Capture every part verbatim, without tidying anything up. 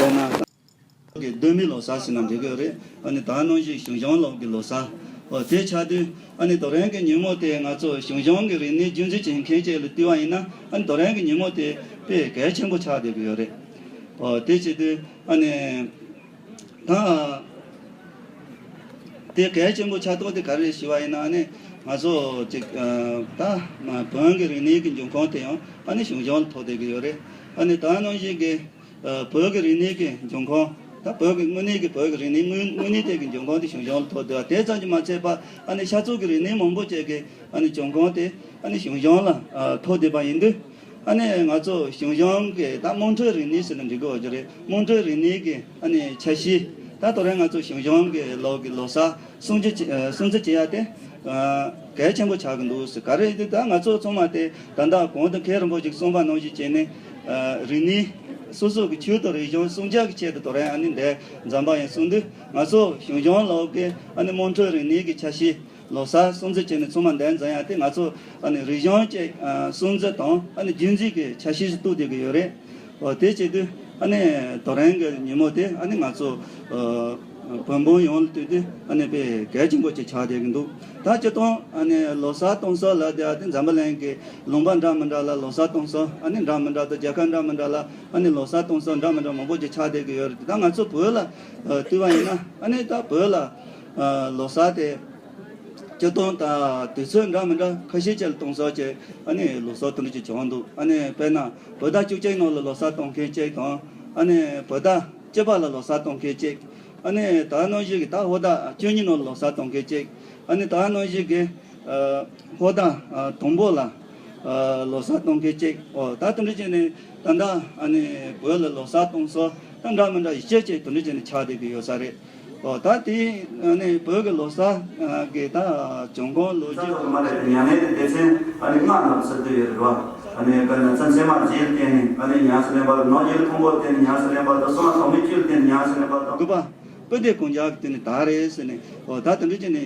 དཔེར་ན། གི་གདོད་མའི་ལོ་གསར་ཟེར་ན་འགྲིག་གི་ཡོད་རེད། ཨ་ནི་ད་ནང་བཞིན་ཞང་ཞུང་ལོ་གི་ལོ་གསར། འོ་དེ་ཆགས་དུས་ཨ་ནི་དོ་རིང་གི་ཉིན་མོ་དེ་ང་ཚོ་ཞང་ཞུང་གི་རིག་གནས་རྒྱུན་འཛིན་བྱེད་མཁན་བཅས་ལ་བལྟས་པ་ཡིན་ན། ཨ་ནི་དོ་རིང་གི་ཉིན་མོ་དེ་དཔེ་གལ་ཆེན་པོ་ཆགས་བསྡད་ཀྱི་ཡོད་རེད། འོ་དེ་བྱེད་དུས་ཨ་ནི་ད་དེ་གལ་ཆེན་པོ་ཆགས་སྟངས་དེ་ག་རེ་རེད་ཞུས་པ་ཡིན་ན། ཨ་ནི་ང་ཚོ་ཅིག་ད་བོན་གྱི་རིག་གནས་ཀྱི་འབྱུང་ཁུངས་དེ་ཡང་ཨ་ནི་ཞང་ཞུང་ལ་ཐུག་བསྡད་ཀྱི་ཡོད་རེད། ཨ་ནི་ད་ནང་བཞིན་གྱི་ཨ་བོད་ཀྱི་རིག་གནས་ཀྱི་འབྱུང་ཁུངས། ད་བོད་ཀྱི་དངོས་གནས་ཀྱི་བོད་ཀྱི་རིག་གནས་དངོས་དངོས་གནས་དེ་གི་འབྱུང་ཁུངས་དེ་ཞང་ཞུང་ལ་ཐུག་བསྡད་པ། དེ་ཙམ་གྱིས་མ་ཚད་པར་ཨ་ནི་ཤར་ཕྱོགས་ཀྱི་རིག་གནས་མང་པོ་ཅིག་གི་ཨ་ནི་འབྱུང་ཁུངས་དེ་ཨ་ནི་ཞང་ཞུང་ལ་ཨ་ཐུག་བསྡད་པ་ཡིན་དུས། ཨ་ནི་ང་ཚོ་ཞང་ཞུང་གི་ད་དམངས་ཁྲོད་རིག་གནས་ཟེར་ན་འགྲིག་གི་ཡོད་ཀྱི་རེད། དམངས་ཁྲོད་རིག་གནས་ཀྱི་ཨ་ནི་ཆ་ཤས། ད་དོ་རིང་ང་ཚོ་ཞང་ཞུང་གི་ལོ་གི་ལོ་གསར་སྲུང་བརྩི་བྱེད་ཨ་སྲུང་བརྩི་བྱེད་ཡ་དེ་ཨ་གལ་ཆེན་པོ་ཆགས་ཀྱི་འདུག་ཟེར། ག་རེ་ཡིན་དུས་ད་ང་ཚོ་ཚང་མ་དེ་ད་ལྟ་གོང་དུ་མཁན་རིན་པོ་ཆེས་གསུངས་པ་ནང་བཞིན་བྱས་ནས་ཨ་རིག་གནས་སོ་སོ་གི་ཆོས་དང་རིག་གཞུང་སྲུང་སྐྱོབ་ཀྱི་ཆེད་དུ་དོ་རིང་ཨ་ནི་འདིར་འཛོམས་པ་ཡིན་གསུངས་དུས། ང་ཚོ་ཞང་ཞུང་ལོ་གི་ཨ་ནི་དམངས་ཁྲོད་རིག་གནས་ཀྱི་ཆ་ཤས། ལོ་གསར་སྲུང་བརྩི་བྱས་ནས་ཚང་མ་འདིར་འཛོམས་ཡ་དེ་ང་ཚོ་ཨ་ནི་རིག་གཞུང་བཅས་ཨ་སྲུང་བརྩི་དང་ཨ་ནི་རྒྱུན་འཛིན་གྱི་ཆ་ཤས་ཤིག་གཏོད་བསྡད་ཀྱི་ཡོད་རེད། འོ་དེ་བྱེད་དུས་ཨ་ནི་དོ་རིང་གི་ཉིན་མོ་དེ་ཨ་ནི་ང་ཚོ་ཨ་བོན་སྤུན་ཡོངས་ལ་ལྟོས་དུས་ཨ་ནི་དཔེ་གལ་ཆེན་པོ་ཅིག་ཆགས་བསྡད་ཀྱི་འདུག་ད་སྤྱིར་བཏང་ཨ་ནི་ལོ་གསར་གཏོང་ས་ལབ་དེ་ཨ་དེ་འཛམ་བུ་གླིང་གི་ལུང་པ་འདྲ་མི་འདྲ་ལ་ལོ་གསར་གཏོང་ས་ཨ་ནི་འདྲ་མི་འདྲ་དང་། རྒྱལ་ཁབ་འདྲ་མི་འདྲ་ལ་ཨ་ནི་ལོ་གསར་གཏོང་ས་འདྲ་མི་འདྲ་མང་པོ་ཅིག་ཆགས་བསྡད་ཀྱི་ཡོད་རེད། ད་ང་ཚོ་བོད་ལ་ཨ་ལྟོས་པ་ཡིན་ན་ཨ་ནི་ད་བོད་ལ་ཨ་ལོ་གསར་དེ། སྤྱིར་བཏང་ད་དུས་ཚོད་འདྲ་མི་འདྲ་ཁ་ཤས་ཅིག་ལ་གཏོང་ས་ཅིག་ཨ་ནི་ལོ་གསར་དེ་འདྲ་ཅིག་བྱུང་འདུག་ཨ་ནི་དཔེར་ན་བོད་ཟླ་བཅུ་གཅིག་ནང་ལ་ལོ་གསར་གཏོང་མཁན་ཅིག་དང་། ཨ་ནི་བོད་ཟླ་བཅུ་པ་ལ་ལོ་གསར་གཏོང་མཁན་ཅིག་ཨ་ནི་ད་ནང་བཞིན་གྱི་ད་ཕོ་ཟླ་བཅུ་གཉིས་ནང་ལ་ལོ་གསར་གཏོང་མཁན་ཅིག་ཨ་ནི་ད་ནང་བཞིན་གྱི་ཨ་ཕོ་ཟླ་ཨ་དང་པོ་ལ་ཨ་ལོ་གསར་གཏོང་མཁན་ཅིག་འོ་ད་དེ་འདྲ་བྱས་ནས་ད་ལྟ་ཨ་ནི་བོད་ལ་ལོ་གསར་གཏོང་ས་ད་འདྲ་མི་འདྲ་བཞི་ཅིག་དེ་འདྲ་བྱས་ནས་ཆགས་བསྡད་ཀྱི་ཡོད་ས་རེད། ཨོ་ད་དེ་ཨ་ནི་བོད་ཀྱི་ལོ་གསར་ཨ་གི་ད་བྱུང་ཁུངས་ལོ་རྒྱུས་མ་རེད། མྱ་ངན་དེ་སྡེ་ཚན་ཨ་ནི་ལྔ་ནང་ཟེར་དུས་ཡོད་རེད་བ། ཨ་ནི་དཔེར་ན་ཚེ་ཚད་མ་བཞིར་བརྟེན་ནས་ཨ་ནི་ཉམས་སུ་ལེན་པ་དང་། ནོར་བཞི་ལ་ཕུང་པོར་བརྟེན་ནས་ཉམས་སུ་ལེན་པ་དང་། གསུམ་པ་ཐོག་མའི་བཅུད་ལ་བརྟེན་ནས་ཉམས་སུ་ལེན་པ་དང་། དགུ་པ་སྤུ་ལྡེ་གུང་རྒྱལ་གྱི་དུས་ནི་ད་རེད་ཟེར་ནས། ཨོ་ད་དེ་འདྲ་བྱས་ནས་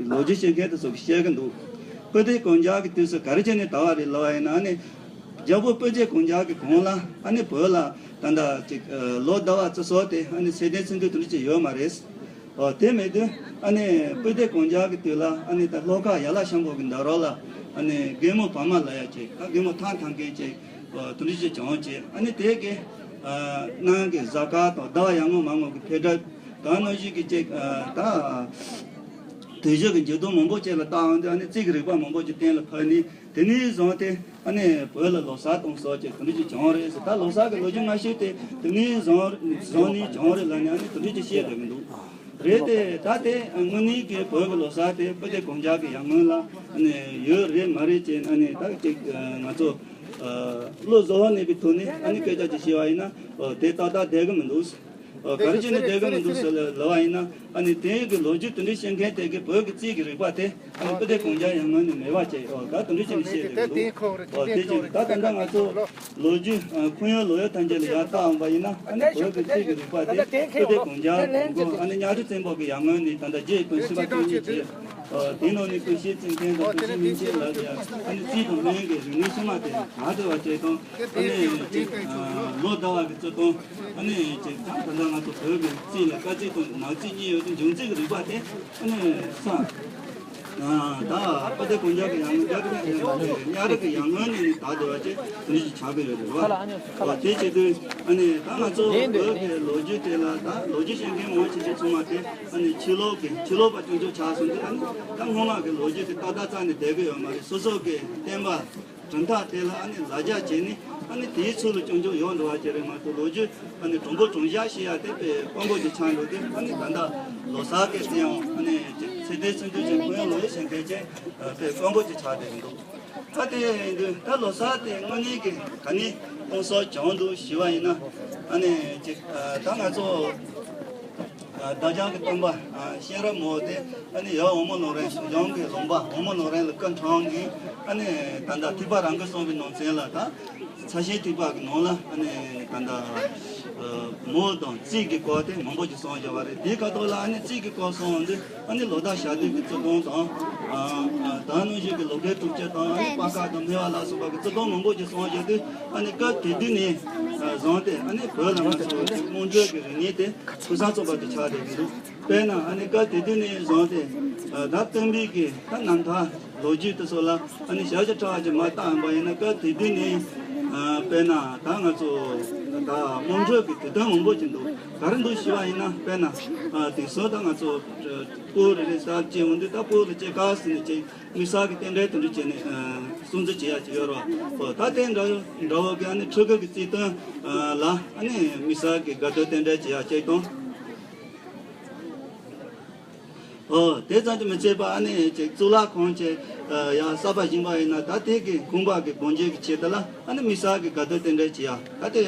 ལོ་རྒྱུས་ཤེས་མཁན་དེ་ཚོ་གིས་བཤད་ཀྱི་འདུག་སྤུ་ལྡེ་གུང་རྒྱལ་གྱི་དུས་སུ་ག་རེ་བྱས་ནས་དར་བ་རེད་ལབ་པ་ཡིན་ན། ཨ་ནི་རྒྱལ་པོ་སྤུ་ལྡེ་གུང་རྒྱལ་གྱི་གོང་ལ་ཨ་ནི་བོད་ལ་ད་ལྟ་ཅིག་ལོ་ཟླ་བ་རྩི་སོགས་དེ་ཨ་ནི་ཚེ་འདས་ཚེ་འདུན་དེ་འདྲ་ཅིག་ཡོད་མ་རེད། ཨོ་དེ་མེད་དུས་ཨ་ནི་སྤུ་ལྡེ་གུང་རྒྱལ་གྱི་དུས་ལ་ཨ་ནི་ད་ལྷོ་ཁ་ཡན་ལག་ཤམ་བྷོ་གི་ཟླ་རོགས་ལ་ཨ་ནི་རྒན་མོ་བ་མ་ལབ་ཡ་ཅིག་ད་རྒན་མོ་ཐང་ཐང་མཁན་ཅིག་ཨོ་དེ་འདྲ་ཅིག་བྱུང་བྱས། ཨ་ནི་དེ་གི་ཨ་ནང་གི་གཟའ་སྐར་དང་ཟླ་བ་ཡར་ངོ་མར་ངོ་གི་འཕེལ་གྲབས་དང་ནང་བཞིན་གྱི་ཅིག་ཨ་ད་དུས་བཞི་གི་འགྱུར་ལྡོག་མང་པོ་ཅིག་ལ་བལྟས་ཡོང་དུས་ཨ་ནི་རྩིས་ཀྱི་རིག་པ་མང་པོ་ཅིག་གཏན་ལ་ཕབ་ནས། དེ་ནས་བཟུང་སྟེ་ཨ་ནི་བོད་ལ་ལོ་གསར་གཏོང་ས་ཅིག་དེ་འདྲ་ཅིག་བྱུང་རེད་ཟེར། ད་ལོ་གསར་གྱི་ལོ་རྒྱུས་སྔ་ཤོས་དེ་དེ་ནས་བཟུང་བཟུང་ནས་བྱུང་རེད་ལབ་ནས་ཨ་ནི་དེ་འདྲ་ཅིག་བཤད་བསྡད་ཀྱི་འདུག་རེད་དེ། ད་དེ་དངོས་གནས་ཀྱི་བོད་ཀྱི་ལོ་གསར་དེ་སྤུ་ལྡེ་གུང་རྒྱལ་གྱི་ཡར་སྔོན་ལ་ཨ་ནི་ཡོད་རེད་མ་རེད་ཅེས་ཨ་ནི་ད་ཅིག་ང་ཚོ་བློ་གཟུ་བོར་གནས་པའི་ཐོག་ནས་ཨ་ནི་སྐད་ཆ་ཅིག་བཤད་པ་ཡིན་ན། དེ་ཏག་ཏག་བསྡད་ཀྱི་མི་འདུག་ག་རེ་བྱས་ནས་བསྡད་ཀྱི་མི་འདུག་ཟེར་ལབ་པ་ཡིན་ན། ཨ་ནི་དེ་གི་ལོ་རྒྱུས་དེ་འདྲ་བཤད་མཁན་དེ་གི་བོད་ཀྱི་རྩིས་ཀྱི་རིག་པ་དེ་ཨ་ནི་སྤུ་ལྡེ་གུང་རྒྱལ་ཡར་སྔོན་ནས་མེད་པ་བྱས། ཨོ་ད་དེ་འདྲ་བྱས་ནས་བཤད་བསྡད་ཀྱི་འདུག་ཨོ་དེ་བྱས་ད་ད་ལྟ་ང་ཚོ་ལོ་རྒྱུས་ཨ་ཁུངས་ཡོད་ལོ་ཡོད་ཐམས་ཅད་ལ་ཡར་བལྟ་འོང་པ་ཡིན་ན། ཨ་ནི་བོད་ཀྱི་རྩིས་ཀྱི་རིག་པ་དེ་སྤུ་ལྡེ་གུང་རྒྱལ་གོང་གོང་ཨ་ནི་གཉའ་ཁྲི་བཙན་པོ་གི་ཡར་སྔོན་ནས་ད་ལྟ་རྗེ་སྤུན་བཞི་པ་བཅུ་གཉིས་བྱས། ཨ་དེའི་ནང་ནས་སྤུན་བཞི་བཙན་མཁན་དང་སྤུན་བཞི་སྨིན་མཁན་ལ་ཡ་ཨ་ནི་རྩིས་དང་སྨན་གྱི་རིག་གནས་ཚང་མ་དེ་ད་དེ་བ་བྱས་དང་། ཨ་ནི་ཅིག་ཨ་ལོ་ཟླ་བ་གི་རྩི་སྟངས། ཨ་ནི་ཅིག་ད་ད་ལྟ་ང་ཚོ་བོད་ཀྱི་རྩིས་ལ་སྐར་རྩིས་དང་ནག་རྩིས་གཉིས་ཡོད་དེ། འབྱུང་རྩིས་ཀྱི་རིག་པ་དེ་ཨ་ནི་ས་ཨ་ད་སྤུ་ལྡེ་གུང་རྒྱལ་གྱི་ཡར་སྔོན། རྒྱལ་པོ་གཉའ་ཁྲི་ཡར་སྔོན་ནས་ད་དེ་བ་བྱས་དེ་འདྲ་ཞིག་ཆགས་ཀྱི་ཡོད་རེད་བ། ཨ་དེ་བྱེད་དུས་ཨ་ནི་ད་ང་ཚོ་བོད་ཀྱི་ལོ་རྒྱུས་དེ་ལ་ད་ལོ་རྒྱུས་ཤེས་མཁན་མང་ཆེ་ཤོས་ཚང་མ་དེ་ཨ་ནི་ཕྱི་ལོགས་ཀྱི་ཕྱི་ལོགས་པ་སྐྱོན་བརྗོད་ཆགས་སོང་དུས། ཨ་ནི་ད་སྔོན་མ་གི་ལོ་རྒྱུས་དེ་ཏག་ཏག་རྩ་ནས་བསྡད་ཀྱི་ཡོད་མ་རེད། སོ་སོ་གི་བསྟན་པ་གྲུབ་མཐའ་དེ་ལ་ཨ་ནི་ལ་རྒྱ་བྱས་ནས་ཨ་ནི་དེའི་ཚུལ་ལ་སྐྱོན་བརྗོད་ཡོང་འགྲོ་བ་ཅིག་རེད་མ་གཏོགས། ལོ་རྒྱུས་ཨ་ནི་དྲང་པོ་དྲང་བཞག་བཤད་ཡ་དེ་དཔེ་དཀོན་པོ་ཅིག་ཆགས་འགྲོ་དུས། ཨ་ནི་ད་ལྟ་ལོ་གསར་གྱི་དེ་ཡང་ཨ་ནི་ཚེ་འདས་ཚེ་འདུན་གྱི་ཁོར་ཡུག་ལོ་ཡི་ཞེན་མཁན་ཅན་དཔེ་དཀོན་པོ་ཅིག་ཆགས་བསྡད་ཀྱི་འདུག་ད་དེ་ཡིན་དུས་ད་ལོ་གསར་དེ་དངོས་གནས་ཀྱི་ག་ནས་གཏོང་ས་བྱུང་འདུག་ཞུས་པ་ཡིན་ན། ཨ་ནི་ཅིག་ད་ང་ཚོ། ཨ་བདག་ཅག་གི་སྟོན་པ་ཨ་གཤེན་རབ་མི་བོ་དེ་ཨ་ནི་ཡབ་འོལ་མོ་ལོ་རས་ཞང་ཞུང་གི་ལུང་པ་འོལ་མོ་ལོ་རས་ལ་སྐུ་འཁྲུངས་ནས། ཨ་ནི་ད་ལྟ་ཐེག་པ་རང་གི་གསུངས་པའི་ནང་ཚན་ལ་ད་ཚ་ཞིང་ཐེག་པ་གི་ནང་ལ་ཨ་ནི་ད་ལྟ་ཨ་ མོ་དང་རྩིས་ཀྱི་སྐོར་དེ་མང་པོ་ཞིག་གསུངས་བཞག་པ་རེད། དེའི་ཁ་ཐོག་ལ་ཨ་ནི་རྩིས་ཀྱི་སྐོར་གསུངས་འོང་དུས་ཨ་ནི་ལོ་ཟླ་ཞག་དུས་ཀྱི་རྩི་སྤོང་དང་། ཨ་ཨ་ད་ནང་བཞིན་གྱི་ལོ་ཁའི་དྲུག་ཅུ་དང་ཨ་ནི་སྤར་ཁ་དང་སྨེ་བ་ལ་སོགས་པ་གི་རྩི་སྤོང་མང་པོ་ཞིག་གསུངས་བཞག་དུས་ཨ་ནི་སྐབས་དེ་དུས་ནས་བཟུང་སྟེ་ཨ་ནི་བོད་ལ་ང་ཚོ་དམངས་ཁྲོད་ཀྱི་རིག་གནས་དེ་ཕུན་སུམ་ཚོགས་པ་དེ་ཆགས་བསྡད་ཀྱི་འདུག་དཔེར་ན་ཨ་ནི་སྐབས་དེ་དུས་ནས་བཟུང་སྟེ་ད་སྟོན་པའི་གི་ད་རྣམ་ཐར་ལོ་རྒྱུས་དེ་ཚོ་ལ་ཨ་ནི་ཞབས་ཕྱི་ཕྲ་བ་ཅིག་མར་བཏང་པ་ཡིན་ན། སྐབས་དེ་དུས་ནས་དཔེར་ན་ད་ང་ཚོ་ད་དམངས་ཁྲོད་ཀྱི་དུས་སྟོན་མང་པོ་ཅིག་འདུག་ག་རེ་འདུག་ཞུས་པ་ཡིན་ན། དཔེར་ན་དེང་སང་ད་ང་ཚོ་སྤོ་རེ་རེ་ཟ་བྱེད་འོང་དུས་ད་སྤོ་ལ་སྐྱེས་སྐར་ཟེར་ནས་ཅིག་དམིགས་བསལ་གྱི་རྟེན་འབྲེལ་དེ་འདྲ་བྱས་ནས་སྲུང་བརྩི་བྱེད་ཡག་ཅིག་ཡོད་རེད་བ། ད་དེ་འདྲ་འདྲ་བོ་གི་ཨ་ནི་ཕྲུ་གུ་གི་རྩིས་སྟོན་ལ་ཨ་ནི་དམིགས་བསལ་གྱི་དགའ་སྟོན་རྟེན་འབྲེལ་བྱེད་ཡག་ཅིག་དང་། ཨོ་དེ་ཙམ་གྱིས་མི་ཚད་པ་ཨ་ནི་ཅིག་གཙུག་ལག་ཁང་ཅིག་ཡང་གསར་པ་བཞེངས་པ་ཡིན་ན། ད་དེ་གི་ཁང་པ་གི་སྒོ་འབྱེད་ཀྱི་ཆེད་དུ་ལ་ཨ་ནི་དམིགས་བསལ་གྱི་དགའ་སྟོན་རྟེན་འབྲེལ་བྱེད་ཡག་ད་དེ་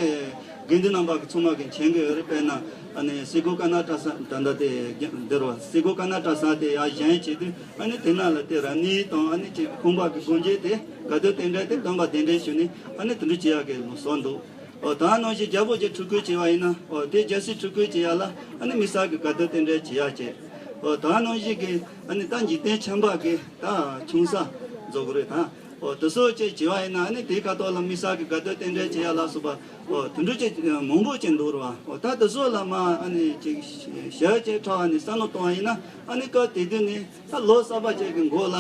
དགེ་འདུན་རྣམ་པ་གི་ཚང་མ་གི་མཁྱེན་གྱི་ཡོད་རེད། དཔེར་ན་ཨ་ནི་སེ་གོལ་དཀར་ནག་གྲྭ་ཚང་ད་ལྟ་དེ་འདིར་བ་སེ་གོལ་དཀར་ནག་གྲྭ་ཚང་དེ་ཡར་བཞེངས་བྱེད་དུས་ཨ་ནི་དེ་ནང་ལ་དེ་ར་ནི་དང་ཨ་ནི་ཅིག་ཁང་པ་གི་སྒོ་འབྱེད་དེ་དགའ་སྟོན་རྟེན་འབྲེལ་དེ་སྟོན་པ་གདན་འདྲེན་ཞུས་ནས་ཨ་ནི་དེ་འདྲ་བྱེད་ཡག་གི་ལུགས་སྲོལ་འདུག་ཨོ་ད་ནང་བཞིན་རྒྱལ་པོ་ཅིག་ཁྲི་བསྐོས་བྱས་པ་ཡིན་ན། ཨོ་དེ་རྒྱལ་སྲིད་ཁྲི་བསྐོས་བྱེད་ཡག་ལ་ཨ་ནི་དམིགས་བསལ་གྱི་དགའ་སྟོན་རྟེན་འབྲེལ་བྱེད་ཡག་བྱས། ཨོ་ད་ནང་བཞིན་གྱི་ཨ་ནི་ད་འཇིག་རྟེན་ཁྱིམ་པ་གི་ད་ཆུང་ས་རྫོགས་རེད་ད། ཨོ་དེ་སོགས་ཅིག་བྱས་པ་ཡིན་ན་ཨ་ནི་དེའི་ཁ་ཐོག་ལ་དམིགས་བསལ་གྱི་དགའ་སྟོན་རྟེན་འབྲེལ་བྱེད་ཡག་ལ་སོགས་པ་ཨོ་དེ་འདྲ་ཅིག་མང་པོ་ཅིག་འདུག་རེད་བ། ཨོ་ད་དེ་སོགས་ལ་མ་ཨ་ནི་ཅིག་ཞལ་ཅིག་ཕྲ་བ་ནས་བསམ་བློ་གཏོང་བ་ཡིན་ན་ཨ་ནི་སྐབས་དེ་དུས་ནས་ད་ལོ་གསར་པ་ཅིག་གི་འགོ་ལ་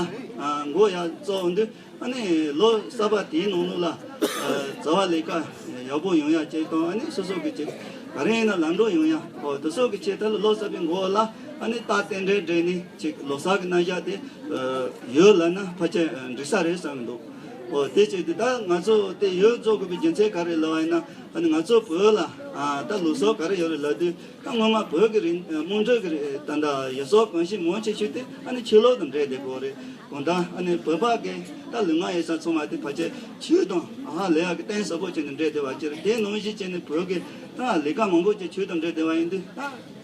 འགོ་ཡར་བཙུགས་འོང་དུས། ཨ་ནི་ལོ་གསར་པ་དེའི་ནང་ལོགས་ལ་ཨ་བྱ་བ་ལས་ཀ་ཡག་པོ་ཡོང་ཡག་ཅིག་དང་། ཨ་ནི་སོ་སོ་གི་ཅིག་ག་རེ་ཡིན་ན་ལམ་འགྲོ་ཡོང་ཡག་ཨོ་དེ་སོགས་ཀྱི་ཆེད་དུ་ལ་ལོ་གསར་པའི་འགོ་ལ་ཨ་ནི་རྟགས་རྟེན་འབྲེལ་འདྲེས་ནས་ཅིག་ལོ་གསར་གྱི་རྣམ་གཞག་དེ་ཨ་ཡོད་ལབ་ན་ཕལ་ཆེར་འགྲིག་ས་རེད་བསམ་གྱི་འདུག་ཨོ་དེ་བྱས་ཏེ་ད་ང་ཚོ་དེ་ཡོད་རྫོགས་དགོས་པའི་རྒྱུ་མཚན་ག་རེ་ལབ་པ་ཡིན་ན། ཨ་ནི་ང་ཚོ་བོད་ལ་ཨ་ད་ལུགས་སྲོལ་ག་རེ་ཡོད་རེད་ལབ་དུས། ད་སྔོན་མ་བོད་ཀྱི་རིག་དམངས་ཁྲོད་ཀྱི་རིག་ད་ལྟ་ཡུལ་སྲོལ་གོམས་གཤིས་མང་ཆེ་ཤོས་དེ་ཨ་ནི་ཆོས་ལུགས་དང་འབྲེལ་བསྡད་ཡོད་རེད། གང་ལྟར་ཨ་ནི་བོད་པ་གི་ད་ལུས་ངག་ཡིད་གསུམ་ཚང་མ་དེ་ཕལ་ཆེར་ཆོས་དང་ཧ་ལས་ཡག་གི་གཏིང་ཟབ་པོ་བྱས་ནས་འབྲེལ་བསྡད་པ་ཅིག་རེད། དེ་ནང་བཞིན་བྱས་ནས་བོད་ཀྱི་ད་ལས་ཀ་མང་པོ་ཅིག་ཆོས་དང་འབྲེལ་བསྡད་པ་ཡིན་དུས།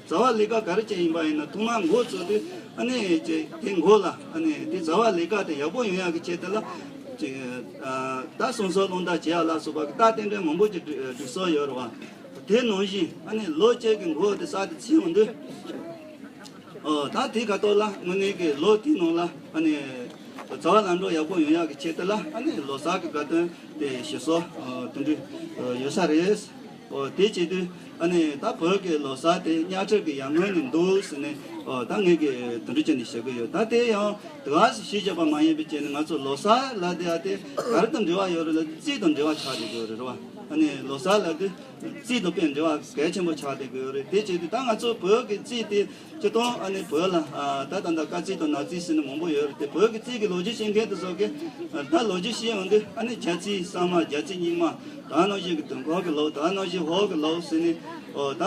ད་བྱ་བ་ལས་ཀ་ག་རེ་ཅིག་ཡིན་པ་ཡིན་ན་ཐོག་མར་འགོ་བཙུགས་དུས་ཨ་ནི་ཅིག་དེ་འགོ་ལ་ཨ་ནི་དེ་བྱ་བ་ལས་ཀ་དེ་ཡག་པོ་ཡོང་ཡག་གི་ཆེད་དུ་ལ་ཅིག་ཨ་ད་གསང་སྲོལ་སློབ་གྲྭ་བྱེད་ཡག་ལ་སོགས་པ་གི་རྟགས་རྟེན་འབྲེལ་མང་པོ་ཅིག་སྒྲིག་སྲོལ་ཡོད་རེད་བ། དེ་ནང་བཞིན་ཨ་ནི་ལོ་གཅིག་གི་འགོ་དེ་གསར་དུ་ཚུད་འོང་དུས། ཨོ་ད་དེའི་ཁ་ཐོག་ལ་དངོས་གནས་ཀྱི་ལོ་དེའི་ནང་ལ་ཨ་ནི་བྱ་བ་ལམ་འགྲོ་ཡག་པོ་ཡོང་ཡག་གི་ཆེད་དུ་ལ་ཨ་ནི་ལོ་གསར་གྱི་དགའ་སྟོན་དེ་ཞུ་སྲོལ་ཨོ་དེ་འདྲ་ཡོད་ས་རེད། ཨོ་དེ་བྱེད་དུས་ཨ་ནི་ད་བོད་ཀྱི་ལོ་གསར་དེ་གཉའ་ཁྲི་གི་ཡར་སྔོན་ནས་འདུག་ཟེར་ནས་ཨོ་ད་ངས་ཀྱི་དེ་འདྲ་བྱས་ནས་བཤད་གི་ཡོད། ད་དེ་ཡང་དེ་ག་ཞིག་བཤད་བཞག་པ་མ་ཡིན་པའི་ཆེད་ནས་ང་ཚོ་ལོ་གསར་ལབ་དེ་ཨ་དེ་ག་རེ་དང་འབྲེལ་བ་ཡོད་རེད་ལབ་དུས་རྩིས་དང་འབྲེལ་བ་ཆགས་བསྡད་ཡོད་རེད་བ། ཨ་ནི་ལོ་གསར་ལབ་དུས་རྩིས་དང་དཔེ་འབྲེལ་བ་གལ་ཆེན་པོ་ཆགས་བསྡད་ཀྱི་ཡོད་རེད། དེ་བྱེད་དུས་ད་ང་ཚོ་བོད་ཀྱི་རྩིས་དེ་སྤྱིར་བཏང་ཨ་ནི་བོད་ལ་ཨ་ད་ད་ལྟ་སྐར་རྩིས་དང་ནག་རྩིས་ཟེར་ནས་མང་པོ་ཡོད་རེད་དེ། བོད་ཀྱི་རྩིས་ཀྱི་ལོ་རྒྱུས་ཤེས་མཁན་དེ་ཚོ་གིས་ཨ་ད་ལོ་རྒྱུས་ཤེས་ཡོང་དུས་ཨ་ནི་བྱ་རྩིས་གསར་མ། བྱ་རྩིས་རྙིང་མ། ད་ནང་བཞིན་གྱི་དུས་འཁོར་གྱི་ལོ། ད་ནང་བཞིན་ཧོར་གྱི་ལོ་ཟེར་ནས། ཨོ་ད་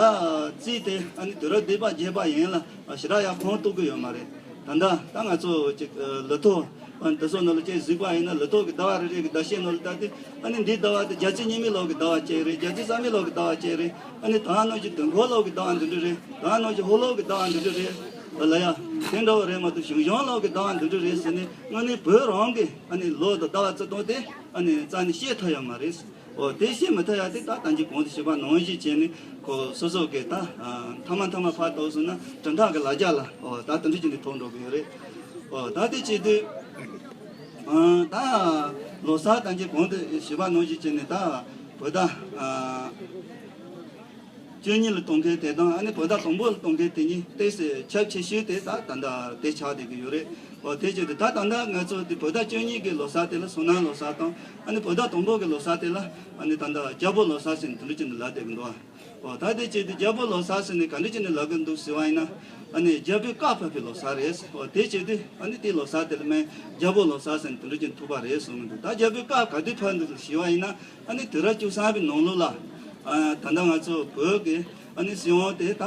རྩིས་དེ་ཨ་ནི་དུས་རབས་བདུན་པ་བརྒྱད་པ་ཡན་ལ་ཞེ་དྲག་ཡར་ཁུངས་གཏུག་གི་ཡོད་མ་རེད། ད་ལྟ་ད་ང་ཚོ་ཅིག་ལོ་ཐོ་ཨ་ནི་དེ་ཚོ་ནང་ལ་ཅིག་གཟིགས་པ་ཡིན་ན་ལོ་ཐོ་གི་ཟླ་བ་རེ་རེ་གི་ཟླ་ཤས་ནང་ལ་ལྟ་དུས་ཨ་ནི་འདིའི་ཟླ་བ་དེ་བྱ་རྩིས་རྙིང་མའི་ལོ་གི་ཟླ་བ་གཅིག་རེད། བྱ་རྩིས་གསར་མའི་ལོ་གི་ཟླ་བ་གཅིག་རེད། ཨ་ནི་ད་ནང་བཞིན་དུས་འཁོར་ལོ་གི་ཟླ་བ་འདི་འདྲ་རེད། ད་ནང་བཞིན་ཧོར་ལོ་གི་ཟླ་བ་འདི་འདྲ་རེད་ལ་ཡ། དེ་འདྲ་བ་རེད་མ་གཏོགས་ཞང་ཞུང་ལོ་གི་ཟླ་བ་འདི་འདྲ་རེད་ཟེར་ནས་དངོས་གནས་བོད་རང་གི་ཨ་ནི་ལོ་དང་ཟླ་བ་རྩི་སྟངས་དེ་ཨ་ནི་རྩ་ནས་བཤད་ཐུབ་ཡོད་མ་རེད། ཨོ་དེ་བཤད་མི་ཐུབ་ཡ་དེ་ད་ད་གིན་གོང་དུ་ཞུས་པ་ནང་བཞིན་བྱས་ནས་ཁོ་སོ་སོ་གི་ད་ཨ་མཐའ་མ་མཐའ་མ་ཕར་ལྟ་སོང་ན་དྲིལ་བསྒྲགས་ཀྱི་ལ་རྒྱ་ལ་ཨོ་ད་དེ་འདྲ་བྱས་ནས་ཐོན་འགྲོ་གི་ཡོད་རེད། ཨོ་ད་དེ་བྱེད་དུས་ཨ་ད་ལོ་གསར་ད་གིན་གོང་དུ་ཞུས་པ་ནང་བཞིན་བྱས་ནས་ད་བོད་ཟླ་ཨ་བཅུ་གཉིས་ལ་གཏོང་མཁན་དེ་དང་ཨ་ནི་བོད་ཟླ་དང་པོ་ལ་གཏོང་མཁན་དེ་གཉིས་ཏོག་ཙམ་ཁྱབ་ཆེ་ཤོས་དེ་ད་ད་ལྟ་དེ་ཆགས་བསྡད་ཀྱི་ཡོད་རེད། ཨོ་དེ་བྱེད་དུས་ད་ད་ལྟ་ང་ཚོ་དེ་བོད་ཟླ་བཅུ་གཉིས་ཀྱི་ལོ་གསར་དེ་ལ་སོ་ནམ་ལོ་གསར་དང་ཨ་ནི་བོད་ཟླ་དང་པོ་གི་ལོ་གསར་དེ་ལ་ཨ་ནི་ད་ལྟ་རྒྱལ་པོ་ལོ་གསར་ཟེར་ནས་དེ་འདྲ་བྱས་ནས་ལབ་བསྡད་ཀྱི་འདུག་ཨོ་ད་དེ་བྱེད་དུས་རྒྱལ་པོ་ལོ་གསར་ཟེར་ནས་ག་འདྲ་བྱས་ནས་ལབ་ཀྱི་འདུག་ཟེར་བ་ཡིན་ན། ཨ་ནི་རྒྱལ་པོའི་བཀའ་ཕབ་པའི་ལོ་གསར་རེད། ཨོ་དེ་བྱེད་དུས་ཨ་ནི་དེ་ལོ་གསར་དེ་ལ་མིང་རྒྱལ་པོ་ལོ་གསར་ཟེར་ནས་དེ་འདྲ་བྱས་ནས་ཐོགས་པ་རེད་གསུང་གི་འདུག་ད་རྒྱལ་པོའི་བཀའ་ག་དུས་ཕབ་འདུག་ཟེར་བ་ཡིན་ན། ཨ་ནི་དུས་རབས་བཅུ་གསུམ་པའི་ནང་ལོགས་ལ་ཨ་ད་ལྟ་ང་ཚོ་བོད་ཀྱི་ཨ་ནི་སྲིད་དབང་དེ་ད་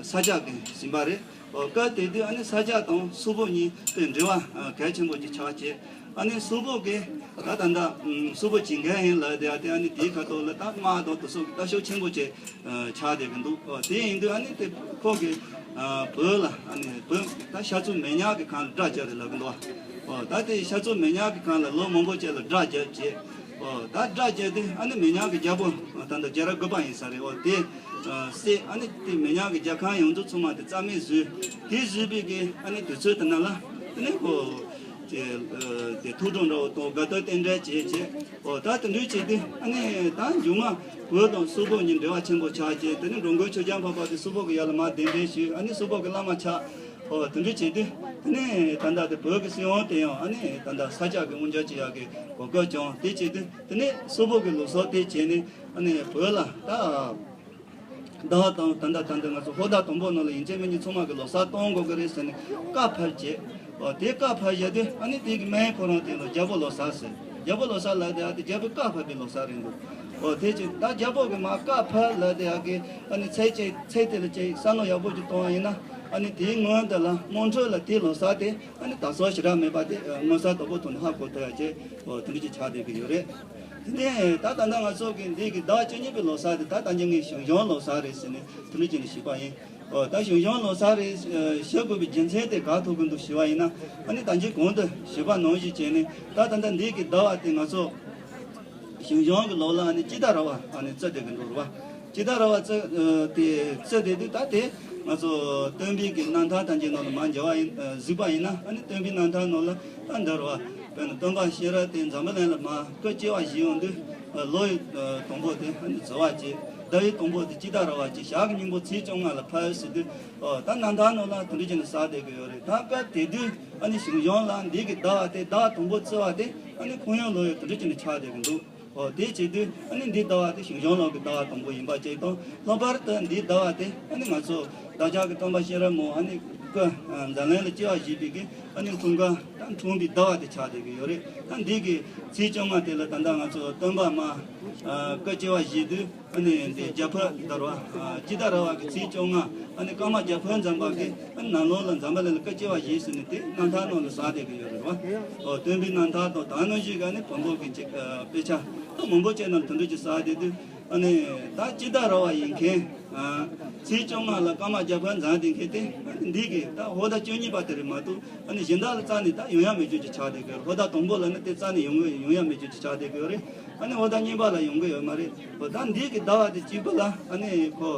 ས་སྐྱ་གིས་ཟིན་པ་རེད། ཨོ་སྐབས་དེ་དུས་ཨ་ནི་ས་སྐྱ་དང་སུ་ཕོ་གཉིས་དེ་འབྲེལ་བ་ཨ་གལ་ཆེན་པོ་ཅིག་ཆགས་བྱས། ཨ་ནི་སུ་ཕོ་གིས་ད་ད་ལྟ་ཨམ་སུ་ཕོ་བྱེད་མཁན་ཡིན་ལབ་དེ་ཨ་དེ་ཨ་ནི་དེའི་ཁ་ཐོག་ལ་ད་དམག་དང་དེ་ཚོ་གི་ལྟ་ཞོག་ཆེན་པོ་བྱས་ཨ་ཆགས་བསྡད་ཀྱི་འདུག་ཨོ་དེ་ཡིན་དུས་ཨ་ནི་དེ་ཁོ་གིས་ཨ་བོད་ལ་ཨ་ནི་བོད་ད་ཤ་ཚུགས་མེ་ཉག་གི་སྒང་ལ་དགྲ་བཅར་རེད་ལབ་ཀྱི་འདུག་ཨོ་ད་དེ་ཤ་ཚུགས་མེ་ཉག་གི་སྒང་ལ་ལོ་མང་པོ་བྱས་ལ་དགྲ་བཅར་བྱས། ཨོ་ད་སྒྲ་བརྒྱབ་དུས་ཨ་ནི་མི་ཉག་གི་རྒྱལ་པོ་ད་ལྟ་རྒྱལ་རབས་དགུ་པ་ཡིན་ས་རེད། ཨོ་དེ་ཨ་སྲས་ཨ་ནི་དེ་མི་ཉག་གི་རྒྱལ་ཁང་ཡོངས་རྫོགས་ཚང་མ་དེ་རྩ་མེད་བཟོས། དེ་བཟོས་པའི་གི་ཨ་ནི་དུས་ཚོད་དེ་ན་ལ་དེ་ནས་ཁོ་དེ་ཨ་དེ་ཐུགས་སྒྲུབ་འདྲ་བོ་དང་དགའ་སྟོན་རྟེན་འབྲེལ་བྱས་བྱས། ཨོ་ད་དེ་འདྲ་བྱས་དུས་ཨ་ནི་ད་མཇུག་མ་བོད་དང་སོག་པོ་གཉིས་འབྲེལ་བ་ཆེན་པོ་ཆགས་བྱས། དེ་ནས་འགྲོ་མགོན་ཆོས་རྒྱལ་འཕགས་པ་དེ་སོག་པོ་གི་ཡ་ལ་མར་གདན་འདྲེན་ཞུས། ཨ་ནི་སོག་པོ་གི་བླ་མ་ཆགས། ཨོ་དེ་འདྲ་བྱས་དུས་དེ་ནས་ད་ལྟ་དེ་བོད་ཀྱི་སྲིད་དབང་དེ་ཡང་ཨ་ནི་ད་ལྟ་ས་སྐྱ་གི་དབང་སྒྱུར་བྱེད་ཡག་གི་གོ་སྐབས་བྱུང་། དེ་བྱས་དུས་དེ་ནས་སོག་པོ་གི་ལུགས་སྲོལ་དེ་བྱས་ནས་ཨ་ནི་བོད་ལ་ད་ཟླ་བ་དང་ད་ལྟ་ད་ལྟ་ང་ཚོ་ཧོར་ཟླ་དང་པོ་ནང་ལ་ཡིན་གཅིག་མིན་གཅིག་ཚང་མ་གི་ལོ་གསར་གཏོང་དགོས་ཀྱི་རེད་ཟེར་ནས་བཀའ་ཕབ་བྱས། ཨོ་དེ་བཀའ་ཕབ་བཞག་དུས་ཨ་ནི་དེ་གི་སྨན་ཁོ་རང་དེ་ལ་རྒྱལ་པོ་ལོ་གསར་ཟེར། རྒྱལ་པོ་ལོ་གསར་ལབ་དེ་ཨ་དེ་རྒྱལ་པོས་བཀའ་ཕབ་པའི་ལོ་གསར་རེད་འདུག་ཨོ་དེ་ཅི་ད་རྒྱལ་པོ་གི་མར་བཀའ་ཕབ་ལབ་དེ་ཨ་གི་ཨ་ནི་ཚེས་གཅིག་ཚེས་དེ་ལ་ཅིག་བསམ་བློ་ཡག་པོ་ཅིག་གཏོང་བ་ཡིན་ན་ཨ་ནི་དེའི་སྔོན་དེ་ལ་དམངས་ཁྲོད་ལ་དེ་ལོ་གསར་དེ་ཨ་ནི་དག་ས་ཞེ་དྲག་མེད་པ་དེ་མངོན་གསལ་དོད་པོ་ཐོག་ནས་ཧ་གོ་ཐུབ་ཡག་ཅིག་ཨོ་དེ་འདྲ་ཅིག་ཆགས་བསྡད་ཀྱི་ཡོད་རེད། དེ་ནས་ད་ད་ལྟ་ང་ཚོ་གི་འདི་གི་ཟླ་བ་བཅུ་གཉིས་པའི་ལོ་གསར་དེ་ད་ད་ཉིན་ངས་ཞང་ཞུང་ལོ་གསར་རེད་ཟེར་ནས་དེ་འདྲ་བྱས་ནས་ཞུས་པ་ཡིན། ཨོ་ད་ཞང་ཞུང་ལོ་གསར་རེད་ཞུ་དགོས་པའི་རྒྱུ་མཚན་དེ་ག་ཐུག་གི་འདུག་ཞུ་བ་ཡིན་ན་ཨ་ནི་ད་ཅི་གོང་དུ་ཞུས་པ་ནང་བཞིན་བྱས་ནས་ད་ད་ལྟ་འདི་གི་ཟླ་བ་དེ་ང་ཚོ་ཞང་ཞུང་གི་ལོ་ལ་ཨ་ནི་དཔྱིད་ཟླ་ར་བ་ཨ་ནི་བརྩི་བསྡད་ཀྱི་འདུག་ར་བ། དཔྱིད་ཟླ་ར་བ་བརྩི་ཨ་དེ་བརྩི་བསྡད་དུས་ད་དེ་ང་ཚོ་སྟོན་པའི་གི་རྣམ་ཐར་ཐམས་ཅད་ནང་ལ་མར་འཇོག་པ་ཡིན་ཨ་གཟིགས་པ་ཡིན་ན་ཨ་ནི་སྟོན་པའི་རྣམ་ཐར་ནང་ལ་ད་འདི་ར་བ་དཔེར་ན་སྟོན་པ་གཤེན་རབ་དེ་འཛམ་བུ་གླིང་ལ་མར་སྐུ་སྐྱེ་བ་བཞེས་ཡོང་དུས་ལོ་ཡི་དང་པོ་དེ་ཨ་ནི་ཟླ་བ་གཅིག་ཟླ་བའི་དང་པོ་དེ་དཔྱིད་ཟླ་ར་བ་གཅིག་ཞག་གི་སྙིང་པོ་ཚེས་བཅོ་ལྔ་ལ་ཕེབས་ཟེར་དུས་ཨོ་ད་རྣམ་ཐར་ནང་ལ་དེ་འདྲ་བྱས་ནས་གསལ་བསྡད་ཀྱི་ཡོད་རེད། ད་སྐབས་དེ་དུས་ཨ་ནི་ཞང་ཞུང་ལ་འདི་གི་ཟླ་བ་དེ་ཟླ་བ་དང་པོ་བརྩི་བ་དེ་ཨ་ནི་ཁོང་ཡང་ལོ་ཡི་དེ་འདྲ་བྱས་ནས་ཆགས་བསྡད་ཀྱི་འདུག་ཨོ་དེ་བྱེད་དུས་ཨ་ནི་འདི་ཟླ་བ་དེ་ཞང་ཞུང་ལོ་གི་ཟླ་བ་དང་པོ་ཡིན་པ་གཅིག་དང་། ལྷག་པར་དུ་འདི་ཟླ་བ་དེ་ཨ་ནི་ང་ཚོ་བདག་ཅག་གི་སྟོན་པ་གཤེན་རབ་མོ་ཨ་ནི་སྐུ་འཛམ་གླིང་ལ་སྐྱེ་བ་བཞེས་པའི་གི་ཨ་ནི་འཁྲུངས་སྐར་ད་འཁྲུངས་པའི་ཟླ་བ་དེ་ཆགས་བསྡད་ཀྱི་ཡོད་རེད། ད་འདི་གི་ཚེས་བཅོ་ལྔ་དེ་ལ་ད་ལྟ་ང་ཚོ་སྟོན་པ་མར་སྐུ་སྐྱེ་བ་བཞེས་དུས་ཨ་ནི་འདི་རྒྱ་ཕོ་ཟླ་ར་བ་དཔྱིད་ཟླ་ར་བ་གི་ཚེས་བཅོ་ལྔ་ཨ་ནི་ཀརྨ་རྒྱ་ཕོ་ཛམ་བྷ་གི་ཨ་ནི་ནང་ལོགས་ལ་འཛམ་བུ་གླིང་ལ་སྐུ་སྐྱེ་བ་བཞེས་ཟེར་ནས་དེ་རྣམ་ཐར་ནང་ལ་གསལ་བསྡད་ཀྱི་ཡོད་རེད་བ། ཨོ་སྟོན་པའི་རྣམ་ཐར་དང་ད་ནང་བཞིན་ག་ནི་བོན་པོ་གི་ཅིག་དཔེ་ཆ་ད་མང་པོ་བཅས་ནང་དེ་འདྲ་ཅིག་གསལ་བསྡད་དུས་ཨ་ནི་ད་དཔྱིད་ཟླ་ར་བ་ཡིན་མཁན་ཚེས་བཅོ་ལྔ་ལ་ཀརྨ་རྒྱ་ཕོ་མཛད་བསྡད་མཁན་དེ་ཨ་ནི་འདི་གི་ད་ཧོར་ཟླ་བཅུ་གཉིས་པ་དེ་རེད་མ་གཏོགས་ཨ་ནི་གཞན་དག་ལ་རྩ་ནས་ད་ཡོང་ཡ་མེད་རྒྱུ་ཅིག་ཆགས་བསྡད་ཀྱི་ཡོད་རེད། ཧོར་ཟླ་དང་པོ་ལ་ནི་དེ་རྩ་ནས་ཡོང་ཡོང་ཡ་མེད་རྒྱུ་ཅིག་ཆགས་བསྡད་ཀྱི་ཡོད་རེད། ཨ་ནི་ཧོར་ཟླ་གཉིས་པ་ལ་ཡོང་གི་ཡོད་མ་རེད། ཧོ་ད་འདི་གི་ཟླ་བ་དེ་གཅིག་པ་ལ་ཨ་ནི་ཁོ་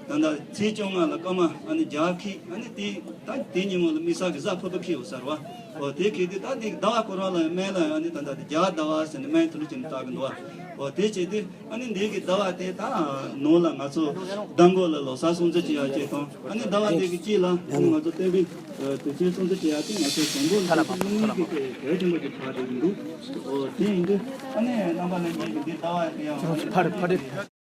ད་ད་ཚེས་བཅོ་ལྔ་ལ་ཀརྨ་ཨ་ནི་རྒྱ་ཁྱི་ཨ་ནི་དེ་ད་དེ་ཉིན་མོ་ལ་དམིགས་བསལ་གྱི་གཟའ་ཕུར་བུ་ཁྱི་ཡོད་ས་རེད་བ། ཧོ་དེ་ཁྱི་དེ་ད་འདི་གི་ཟླ་བ་ཁོ་རང་ལ་སྨན་ལ་ཨ་ནི་ད་ད་དེ་རྒྱ་ཟླ་བ་ཟེར་ནས་སྨན་དེ་འདྲ་བྱས་ནས་བཏགས་གི་འདུག་བ། ཧོ་དེ་བྱས་དུས་ཨ་ནི་འདི་གི་ཟླ་བ་དེ་ད་ནང་ལ་ང་ཚོ་ཟླ་མགོ་ལ་ལོ་གསར་སྲུང་བརྩི་བྱེད་ཡག་ཅིག་དང་ཨ་ནི་ཟླ་བ་འདི་གི་དཀྱིལ་ལ་ཨ་ནི་ང་ཚོ་སྟོན་པའི་དུས་ཆེན་སྲུང་བརྩི་བྱེད་ཡག་དེ་ང་ཚོ་བོན་པོ་ལ་ཐུགས་སྨོན་གྱི་གལ་ཆེན་པོ་ཅིག་ཆགས་བསྡད་ཀྱི་འདུག་ཨོ་དེ་ཡིན་དུས་ཨ་ནི་རྣམ་པ་ལྷན་རྒྱས་ཀྱི་འདི་ཟླ་བ་དེ་ཡང་ཨ་ནི་ཕར་ཕར།